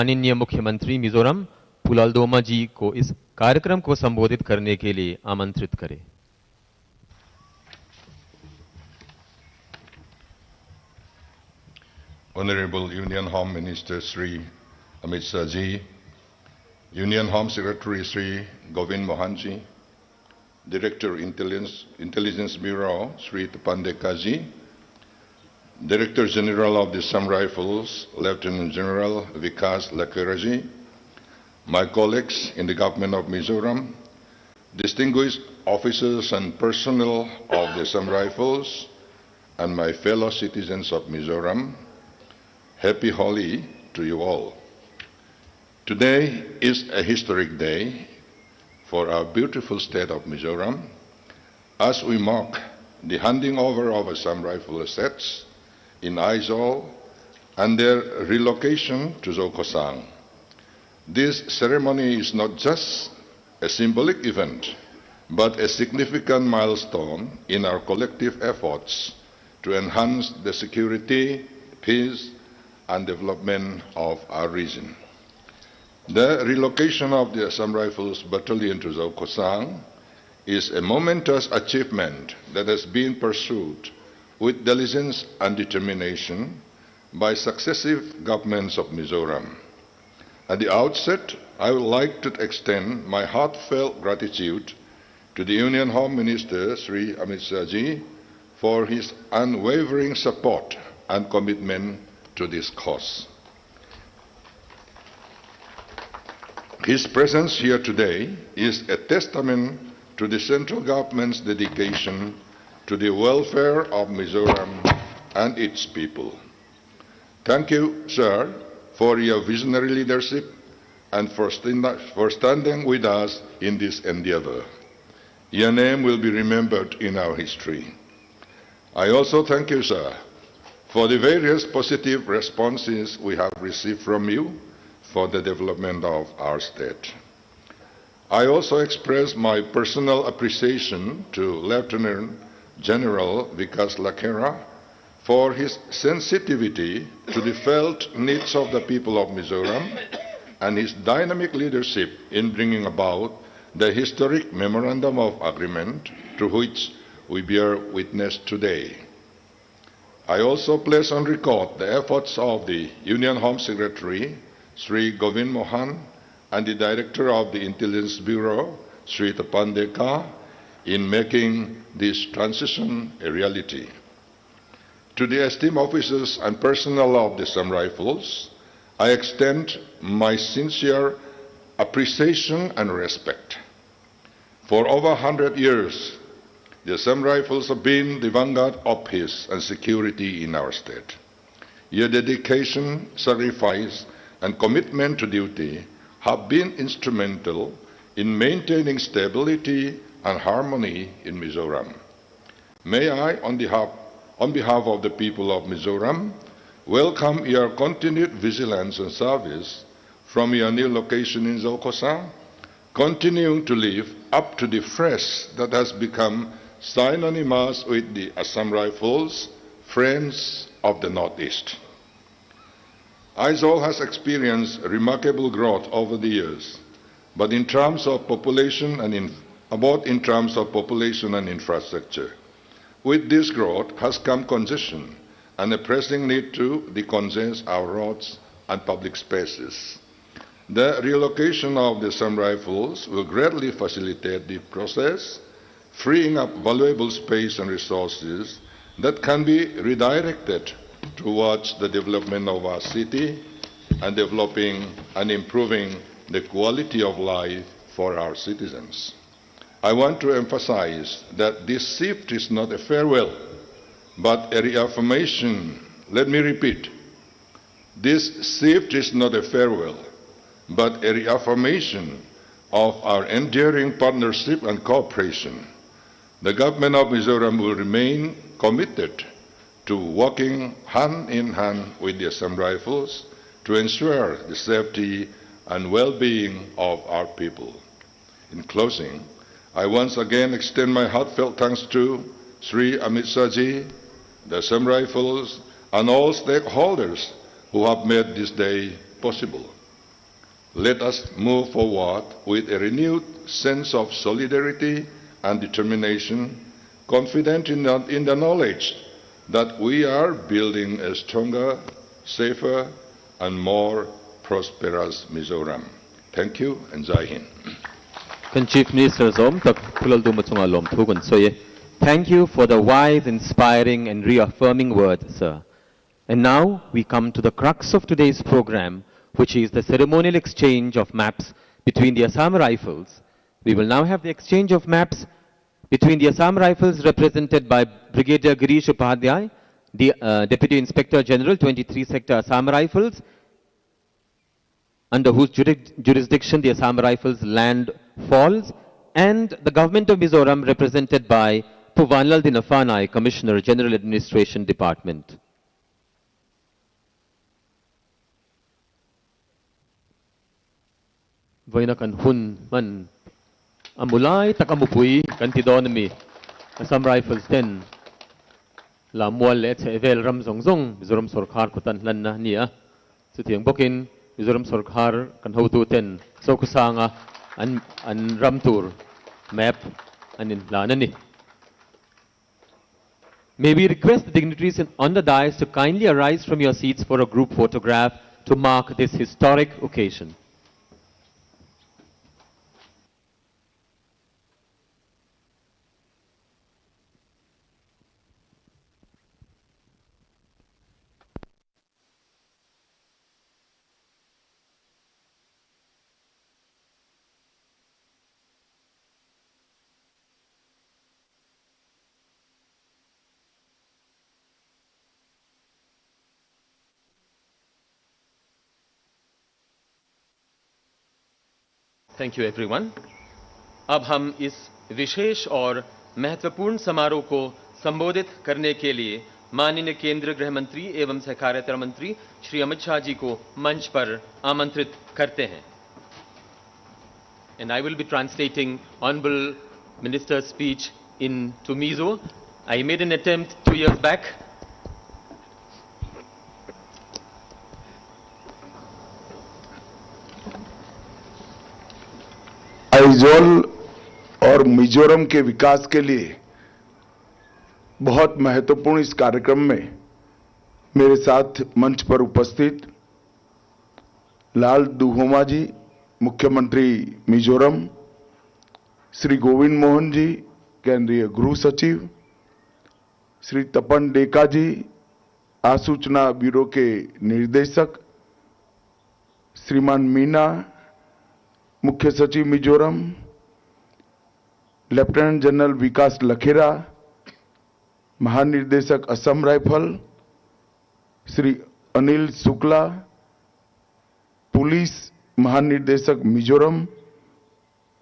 माननीय मुख्यमंत्री मिजोरम पु लालडोमा जी को इस कार्यक्रम को संबोधित करने के लिए आमंत्रित करें। Honorable Union Home Minister Sri Amit Shah ji, Union Home Secretary Sri Govind Mohan ji, Director Intelligence Bureau Sri Tapan Deka ji, Director General of the Assam Rifles, Lieutenant General Vikas Lakhera ji, my colleagues in the government of Mizoram, distinguished officers and personnel of the Assam Rifles, and my fellow citizens of Mizoram, happy Holi to you all. Today is a historic day for our beautiful state of Mizoram as we mark the handing over of Assam Rifle assets in Aizawl and their relocation to Zokhawsang. This ceremony is not just a symbolic event, but a significant milestone in our collective efforts to enhance the security, peace, and development of our region. The relocation of the Assam Rifles Battalion to Zokhawsang is a momentous achievement that has been pursued with diligence and determination by successive governments of Mizoram. At the outset, I would like to extend my heartfelt gratitude to the Union Home Minister, Sri Amit Shah ji, for his unwavering support and commitment to this cause. His presence here today is a testament to the central government's dedication to the welfare of Mizoram and its people. Thank you, sir, for your visionary leadership and for standing with us in this endeavor. Your name will be remembered in our history. I also thank you, sir, for the various positive responses we have received from you for the development of our state. I also express my personal appreciation to Lieutenant General Vikas Lakhera for his sensitivity to the felt needs of the people of Mizoram and his dynamic leadership in bringing about the historic Memorandum of Agreement to which we bear witness today. I also place on record the efforts of the Union Home Secretary, Sri Govind Mohan, and the Director of the Intelligence Bureau, Sri Tapan Deka, in making this transition a reality. To the esteemed officers and personnel of the Assam Rifles, I extend my sincere appreciation and respect. For over 100 years, the Assam Rifles have been the vanguard of peace and security in our state. Your dedication, sacrifice, and commitment to duty have been instrumental in maintaining stability and harmony in Mizoram. May I, on behalf of the people of Mizoram, welcome your continued vigilance and service from your new location in Zokhawsang, continuing to live up to the phrase that has become synonymous with the Assam Rifles, Friends of the Northeast. Aizawl has experienced remarkable growth over the years, but in terms of population and infrastructure. With this growth has come congestion and a pressing need to decongest our roads and public spaces. The relocation of the Assam Rifles will greatly facilitate the process, freeing up valuable space and resources that can be redirected towards the development of our city and developing and improving the quality of life for our citizens. I want to emphasize that this shift is not a farewell, but a reaffirmation. Let me repeat. This shift is not a farewell, but a reaffirmation of our enduring partnership and cooperation. The government of Mizoram will remain committed to working hand in hand with the Assam Rifles to ensure the safety and well-being of our people. In closing, I once again extend my heartfelt thanks to Sri Amit Shah ji, the Assam Rifles, and all stakeholders who have made this day possible. Let us move forward with a renewed sense of solidarity and determination, confident in the, in the knowledge that we are building a stronger, safer, and more prosperous Mizoram. Thank you and Jai Hind. Kan Chief Minister zawm tak Pu Lalduhma chungah lawmthu kan sawi e. Thank you for the wise, inspiring and reaffirming words, sir. And now we come to the crux of today's program, which is the ceremonial exchange of maps between the Assam Rifles. We will now have the exchange of maps between the Assam Rifles represented by Brigadier Girish Upadhyay, the Deputy Inspector General, 23 Sector Assam Rifles, under whose jurisdiction the Assam Rifles land falls, and the Government of Mizoram represented by Pu Vanlaldina Fanai, Commissioner, General Administration Department. Vawiina kan hun hman a mu lai tak a mupui kan ti dawn a mi? Assam Rifles ten Lammual leh a chhehvel ram zawng zawng Mizoram sawrkhar khaw tan hlanna a ni a. Chutiang bawkin Mizoram sawrkhar kan hotu ten Zokhawsanga an an ram tur map an inhlan a ni. May we request the dignitaries on the dais to kindly arise from your seats for a group photograph to mark this historic occasion. Thank you everyone. अब हम इस विशेष और महत्वपूर्ण समारोह को संबोधित करने के लिए माननीय केंद्रीय गृह मंत्री एवं सहकारिता मंत्री श्री अमित शाह जी को मंच पर आमंत्रित करते हैं। And I will be translating Honorable Minister's speech into Mizo. I made an attempt 2 years back. Aizawl और मिजोरम के विकास के लिए बहुत महत्वपूर्ण इस कार्यक्रम में मेरे साथ मंच पर उपस्थित लाल दुहोमा जी, मुख्यमंत्री मिजोरम, श्री गोविंद मोहन जी, केंद्रीय गृह सचिव, श्री तपन डेका जी, आसूचना ब्यूरो के निर्देशक, श्रीमान मीना, मुख्य सचिव मिजोरम, लेफ्टिनेंट जनरल विकास लखेरा, महानिदेशक असम राइफल, श्री अनिल शुक्ला, पुलिस महानिदेशक मिजोरम,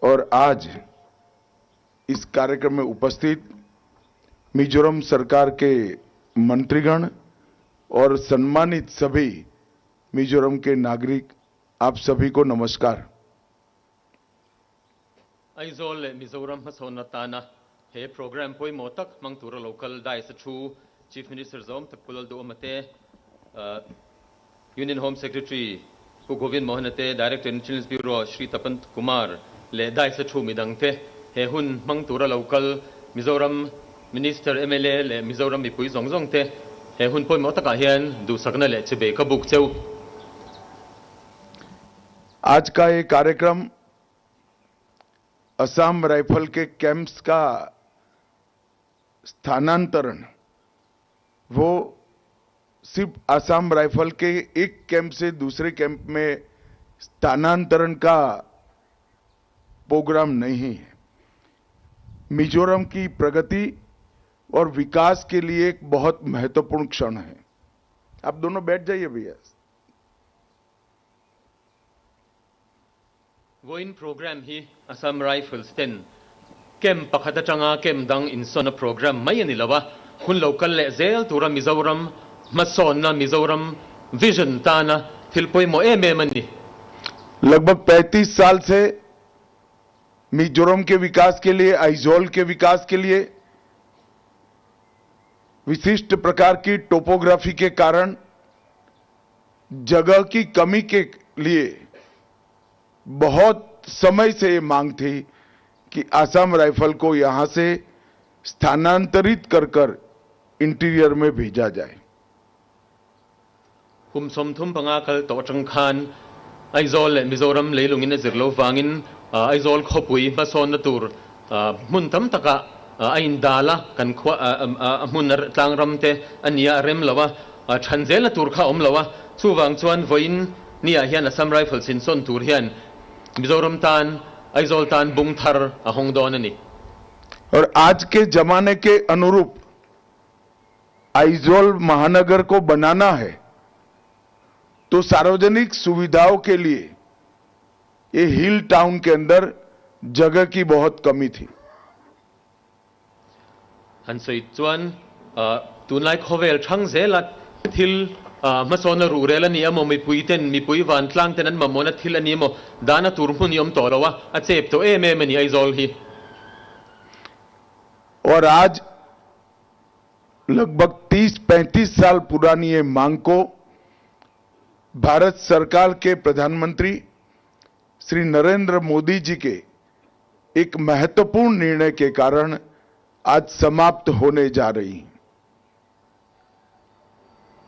और आज इस कार्यक्रम में उपस्थित मिजोरम सरकार के मंत्रीगण और सम्मानित सभी मिजोरम के नागरिक, आप सभी को नमस्कार। Aizawl leh Mizoram hmasawn atana he programme pawimawh tak hmang tura lo kal dais a thu Chief Minister zawm tak Pu Lalduhawma te, Union Home Secretary Pu Govind Mohan te, Director Intelligence Bureau Shri Tapan Kumar leh dais a thu midang te he hun hmang tura lo kal Mizoram Minister, mla leh Mizoram mipui zawng zawng te he hun pawimawh takah hian duhsakna leh chibei ka buk cheu. Aaj ka ye karyakram Assam rifle के camps का स्थानांतरण वो सिर्फ असम rifle के एक camp से दूसरे कैंप में स्थानांतरण का प्रोग्राम नहीं है। मिजोरम की प्रगति और विकास के लिए एक बहुत महत्वपूर्ण क्षण है। आप दोनों बैठ जाइए भैया। Vawiin program hi Assam Rifles ten camp pakhat atanga camp dang insawn a program mai a ni lo a, hun lo kal leh zel tura Mizoram hmasawnna Mizoram vision tana thil pawimawh em em a ni. लगभग 35 साल से मिजोरम के विकास के लिए, आइजोल के विकास के लिए विशिष्ट प्रकार की टोपोग्राफी के कारण जगह की कमी के लिए बहुत समय से ये मांग थी कि आसाम राइफल को यहां से स्थानांतरित कर कर इंटीरियर में भेजा जाए। Kum 35 kal tawh atang khan Aizawl leh Mizoram leilungin a zir lo vangin Aizawl khawpui hmasawnna tur hmun tam takah a indal a, kan khua a hmun tlang ram te a nia a rem lo a, chhan zelna tur kha a awm lo a, chuvang chuan vawiin niah hian Assam Rifles insawn tur hian Mizoram tan Aizawl tan bung thar a hawng dawn a ni. और आज के जमाने के अनुरूप आइजोल महानगर को बनाना है तो सार्वजनिक सुविधाओं के लिए ये हिल टाउन के अंदर जगह की बहुत कमी थी। Han sawi chuan tunlai khawvel thang zela thil hmasawnna ruhrel a ni emaw, mipui ten, mipui vantlang ten an mamawhna thil a ni emaw, dahna tur hmun hi awm tawh lo a, a chep tawh em em a ni Aizawl hi. और आज लगभग 30-35 साल पुरानी ये मांग को भारत सरकार के प्रधानमंत्री श्री नरेंद्र मोदी जी के एक महत्वपूर्ण निर्णय के कारण आज समाप्त होने जा रही है।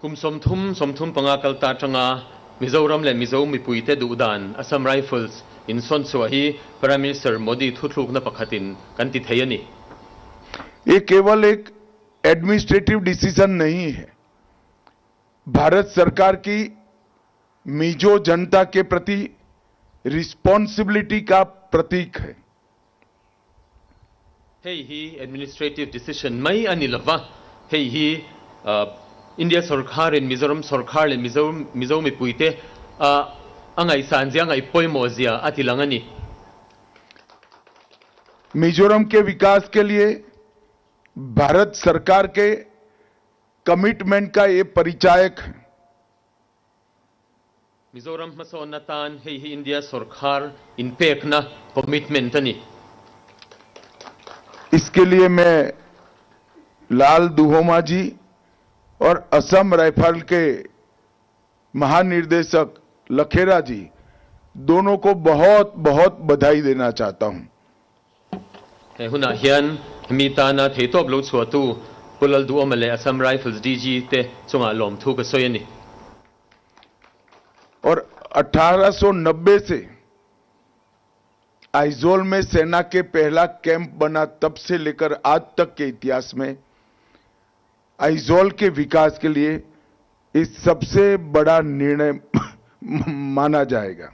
Kum 30, 35 kal ta atanga Mizoram leh Mizo mipuite duh dan Assam Rifles insawn chhuah hi Prime Minister Modi thuthlukna pakhatin kan ti thei a ni. ये केवल एक एडमिनिस्ट्रेटिव डिसीजन नहीं है, भारत सरकार की मिजो जनता के प्रति रिस्पॉन्सिबिलिटी का प्रतीक है। Hei hi administrative decision mai a ni lova, hei hi India sorkarin Mizoram sorkar leh Mizo Mizo mipuite a ngaihsan zia, a ngaih pawimawh zia a ti lang a ni. Mizoram के विकास के लिए भारत सरकार के कमिटमेंट का ये परिचायक है। Mizoram hmasawnna tan hei hi India sorkar inpekna, commitment, a ni. इसके लिए मैं लाल दुहोमा जी और असम राइफल के महानिर्देशक लखेरा जी दोनों को बहुत बहुत बधाई देना चाहता हूं। He hunah hian hemi tana theitawp lo chhuahtu Pu Lalduhawma leh Assam Rifles DG te chungah lawmthu ka sawi a ni. और 1890 से आइजोल में सेना के पहला कैंप बना तब से लेकर आज तक के इतिहास में आइजोल के विकास के लिए इस सबसे बड़ा निर्णय माना जाएगा।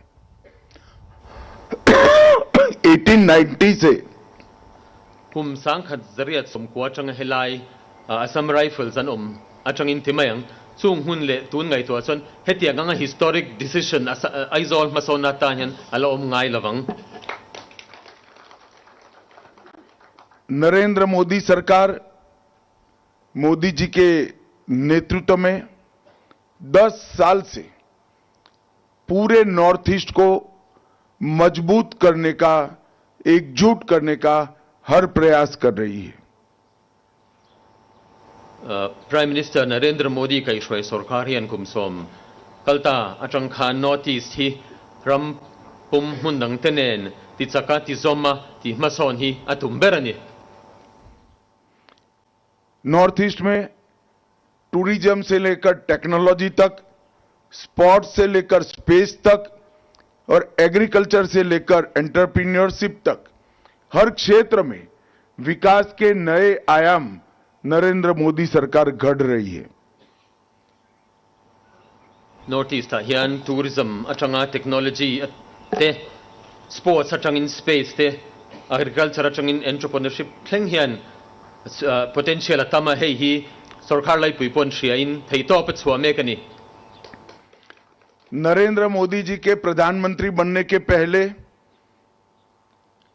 1890 से Kum 1890 atanga helai Assam Rifles an awm atangin ti mai ang. Chung hun leh tun ngaihtuah chuan hetiang anga historic decision Aizawl hmasawnna atan hian a la awm ngai lovang. Narendra Modi सरकार मोदी जी के नेतृत्व में 10 साल से पूरे north east को मजबूत करने का, एकजुट करने का हर प्रयास कर रही है। Prime Minister Narendra Modi kaihhruai sorkar hian kum 10 kalta atang khan North East hi ram pum hmun dang te nen ti chaka ti zawm a ti hmasawn hi a tum ber a ni. North east में tourism से लेकर technology तक, sports से लेकर space तक और agriculture से लेकर एंटरप्रीन्योरशिप तक हर क्षेत्र में विकास के नए आयाम नरेंद्र मोदी सरकार गढ़ रही है। North East ah hian tourism atanga technology te, sports atangin space te, agriculture atangin entrepreneurship thleng hian potential a tam a, hei hi sorkar laipui pawn hriain theihtawp a chhuah mek a ni. Narendra Modi ji के प्रधानमंत्री बनने के पहले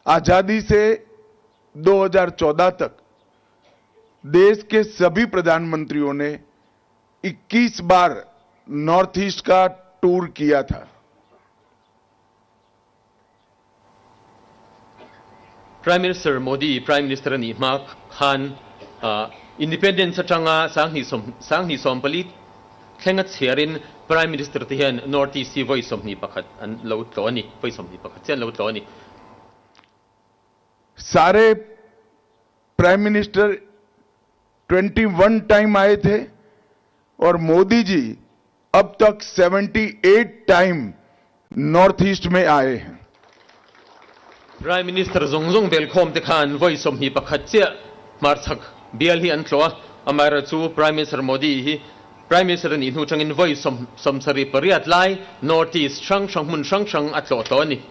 आजादी से 2014 तक देश के सभी प्रधानमंत्रियों ने 21 बार नॉर्थ ईस्ट का टूर किया था। Prime Minister Modi Prime Minister a nih hma khan Independence atanga 2024 thlenga chhiarin Prime Minister te hian North East hi vawi 21 an lo tlawh a ni, vawi 21 chiah an lo tlawh a ni. Sare prime minister 21 time आए थे और मोदी जी अब तक 78 time north east में आए हैं। Prime Minister zawng zawng belkhawm te khan vawi 21 chiah hmarchhak bial hi an tlawh a, amaherawhchu Prime Minister Modi hi Prime Minister a nih hnu changin vawi 78 lai North East hrang hrang hmun hrang hrang a tlawh tawh a ni.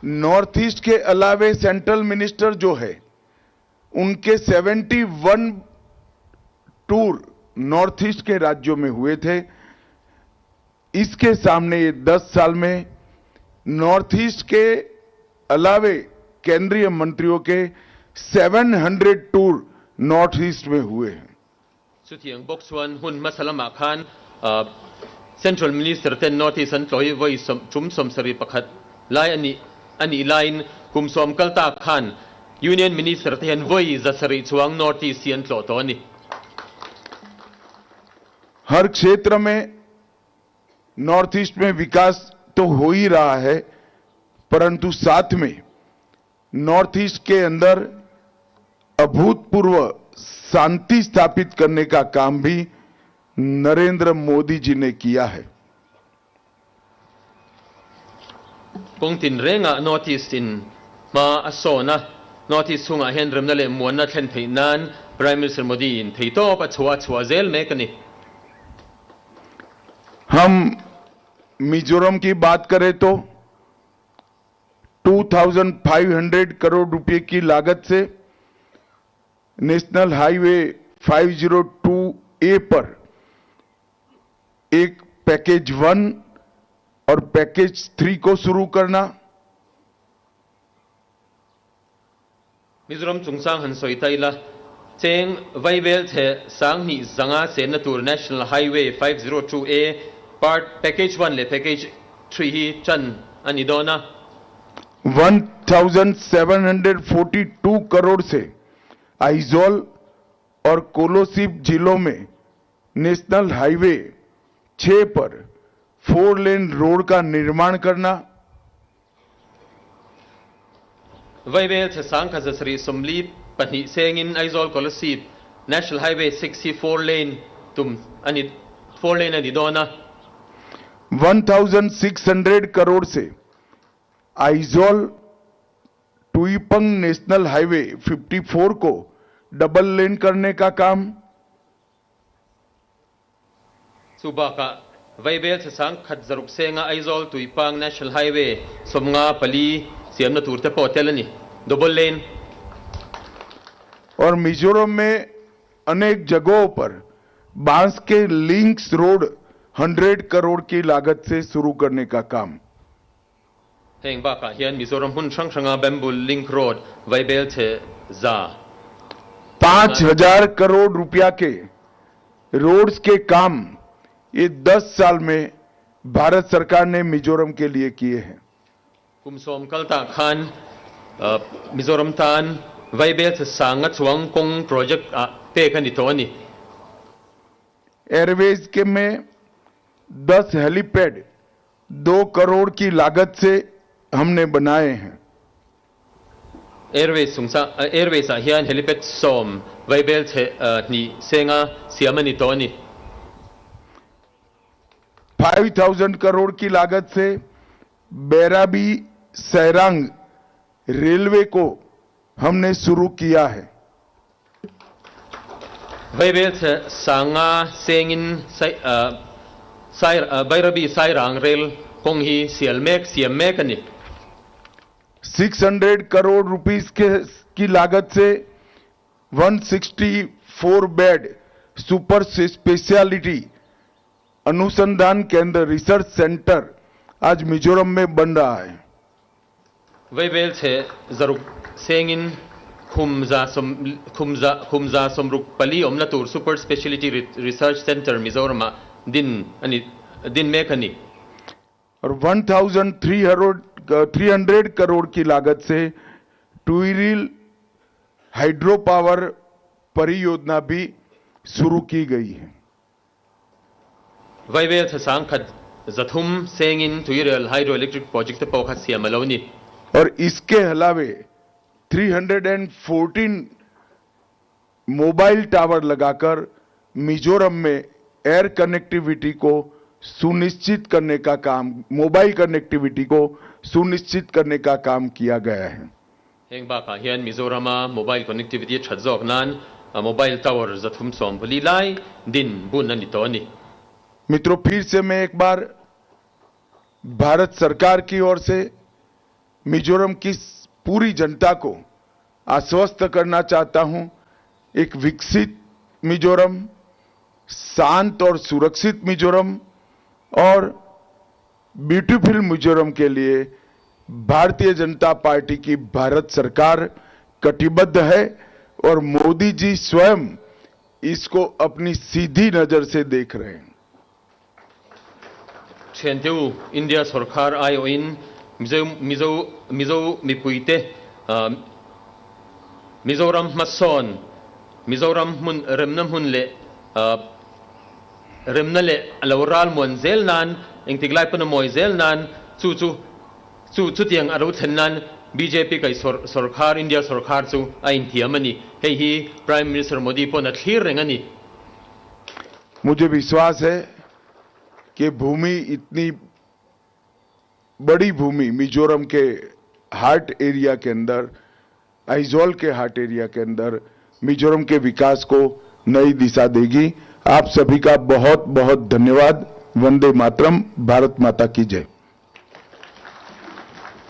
North east के अलावे central minister जो है उनके 71 tour north east के राज्यों में हुए थे। इसके सामने ये 10 साल में नॉर्थ ईस्ट के अलावे केंद्रीय मंत्रियों के 700 tour north east में हुए हैं। Chutiang bawk chuan hun hmasa lamah khan Central Minister ten North East an tlawh hi vawi tum 71 lai a nih a nih laiin kum sawm kal tak khan Union Minister te hian vawi 700 chuang North East hi an tlawh tawh a ni. Har kshetra mein North East mein vikas to ho hi raha hai, parantu saath mein North East के अंदर अभूतपूर्व शांति स्थापित करने का काम भी नरेंद्र मोदी जी ने किया है। Kawng tinrengah North East in hma a sawn a, North East chhungah hian remna leh muanna thlen theih nan Prime Minister Modi in theitawp a chhuah a chhuah zel mek a ni. Hum Mizoram ki baat kare to 2500 crore रुपए की लागत से national highway 502 ए पर एक package 1 और package 3 को शुरू करना। Mizoram chungchang han sawi ta ila, cheng vaibel chhe 2500 chenna tur National Highway 502 A part package 1 leh package 3 hi chan a ni dawn a. 1742 crore से आइजोल और कोलोसिब जिलों में नेशनल हाईवे 6 पर 4 लेन रोड का निर्माण करना। Vaibel chhe 1742 sengin Aizawl Kolasib National Highway 6 hi 4 lane tum a ni, 4 lane a ni dawn a. 1600 crore से आइजोल टुईपंग नेशनल हाईवे 54 को डबल लेन करने का काम। Chu bakah Vaibel chhe 1600 senga Aizawl Tuipang National Highway 54 siamna tur te pawh tel a ni, double lane. और मिजोरम में अनेक जगहों पर बांस के लिंक्स रोड 100 करोड़ की लागत से शुरू करने का काम। Heng bakah hian Mizoram hmun hrang hranga Bamboo Link Road vaibel chhe za. 5000 crore रुपया के रोड्स के काम ये 10 साल में भारत सरकार ने मिजोरम के लिए किए हैं। Kum sawm kal tah khan Mizoram tan vaibel chhe 5000 chuang kawng project ah pek a ni tawh a ni. Airways के में 10 हेलीपैड 2 करोड़ की लागत से हमने बनाए हैं। Airways chungchang Airways ah hian helipad 10 vaibel chhe hnih senga siam a ni tawh a ni. 5000 crore की लागत से बैराबी सैरांग रेलवे को हमने शुरू किया है। Vaibel chhe 5000 sengin Bairabi Sairang rail kawng hi sial mek siam mek a ni. 600 crore rupees के की लागत से 164 bed super speciality अनुसंधान केंद्र रिसर्च सेंटर आज मिजोरम में बन रहा है। Vaibel chhe 600 sengin khum za sawm khum za khum 164 awmna tur super speciality research centre Mizoram-ah din a ni din mek a ni. और 1300 करोड़ की लागत से टुइरिल हाइड्रो पावर परियोजना भी शुरू की गई है। Vaibelchhe 130 sengin Tuirial Hydroelectric Project te pawh kha siam a lo ni. और इसके अलावे 314 mobile tower लगाकर मिजोरम में एयर कनेक्टिविटी को सुनिश्चित करने का काम मोबाइल कनेक्टिविटी को सुनिश्चित करने का काम किया गया है। Heng bakah hian Mizorama mobile connectivity a that zawk nan mobile tower 324 lai din bun a ni tawh a ni. मित्रों, फिर से मैं एक बार भारत सरकार की ओर से मिजोरम की पूरी जनता को आश्वस्त करना चाहता हूं, एक विकसित मिजोरम, शांत और सुरक्षित मिजोरम और ब्यूटीफुल मिजोरम के लिए भारतीय जनता पार्टी की भारत सरकार कटिबद्ध है और मोदी जी स्वयं इसको अपनी सीधी नजर से देख रहे हैं। Thiante u, India sorkar aiawhin Mizo Mizo Mizo mipuite Mizoram hmasawn, Mizoram hmun remna hmun leh remna leh a lo ral muan zel nan, engtik lai pawn a mawi zel nan, chu chu chu chutiang a lo thlen nan bjp kai sorkar, India sorkar chu a inthiam a ni. Hei hi Prime Minister Modi pawn a thlir reng a ni. Mujhe vishwas hai कि भूमि इतनी बड़ी भूमि मिजोरम के heart area के अंदर, आइजोल के heart area के अंदर मिजोरम के विकास को नई दिशा देगी। आप सभी का बहुत बहुत धन्यवाद। वंदे मातरम, भारत माता की जय।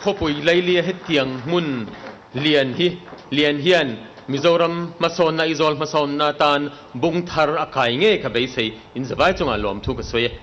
Khawpui Lailia hetiang hmun lian hi lian hian Mizoram hmasawnna Aizawl hmasawnna atan bung thar a kai nge ka beisei in zavai chungah lawmthu ka sawi e.